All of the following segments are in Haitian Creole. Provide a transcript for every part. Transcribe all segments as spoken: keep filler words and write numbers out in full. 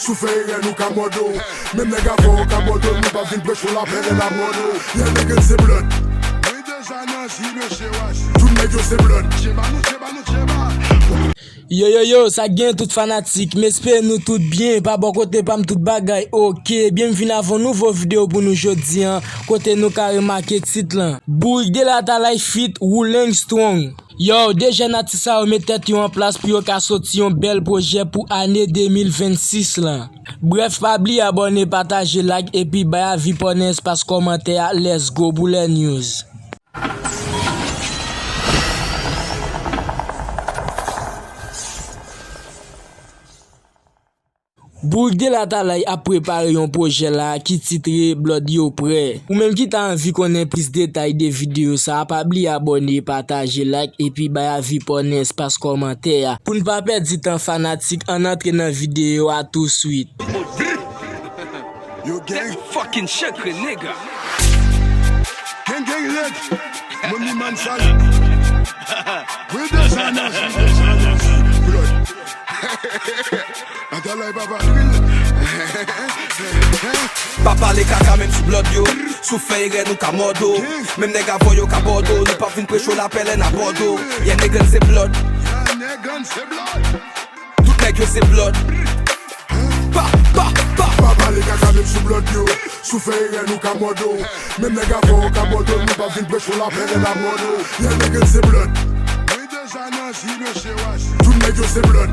Si w fè erè nou ka mòde w. Menm nèg avè w ka mòde w, nou pa vin preche w lapè lè n ap mòde w. Yeah, nèg se blòd. Tout nèg yo se blòd. Yo, yo, yo, sa gen tout fanatik, m espere nou tout byen, pa bò kote pa m tout bagay oke. Byenvini avè yon nouvo videyo pou nou jodi an, kote nou ka remake tit lan. Bourik Delatalay feat Rouleng Strong. Yo, de jèn atis sa yo met tèt yo an plas pou yo ka soti yon bèl pwojè pou ane de mil vennsis lan. Brèf, pa bliye abòne, pataje, like, epi bay avi pa w nan espas kòmantè a. Let's go pou lè news. Bourik Delatalay ap prepare yon pwojè la ki titre Blòd Yo Prè. Ou menm ki ta anvi konnen plis detay de videyo sa, pa bliye abòne, pataje, like, epi bay avi pa w nan espas kòmantè a. Pou n pa pèdi tan fanatik, ann antre nan videyo a touswit. Yo gang. Fucking chakra, nigga. Gang, gang, red. Money man, sal. Wi, de sa nan. Blòd. Atalay papa drill. Pa pale kaka menm sou blòd yo. Si w fè erè nou ka mòde w. Menm nèg avè w yo ka mòde w. Nou pa vin preche w lapè lè n ap mòde w. Yeah, nèg se blòd. Yeah, nèg se blòd. Tout nèg yo se blòd. Pa, pa, pa. Pa pale kaka menm sou blòd yo. Si w fè erè nou ka mòde w. Menm nèg avè w ka mòde w, nou pa vin preche w lapè lè n ap mòde w. Yeah, nèg se blòd. Tout nèg yo se blòd.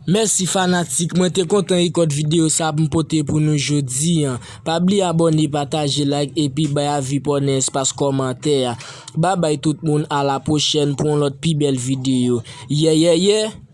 Mèsi fanatik, mwen te kontan rekòt videyo sa pou m pote pou nou jodi an. Pa bliye abòne, pataje, like, epi bay avi pa w nan espas kòmantè a. Babay tout moun, a la pwochèn pou yon lòt pi bèl videyo. Yeah, yeah, yeah.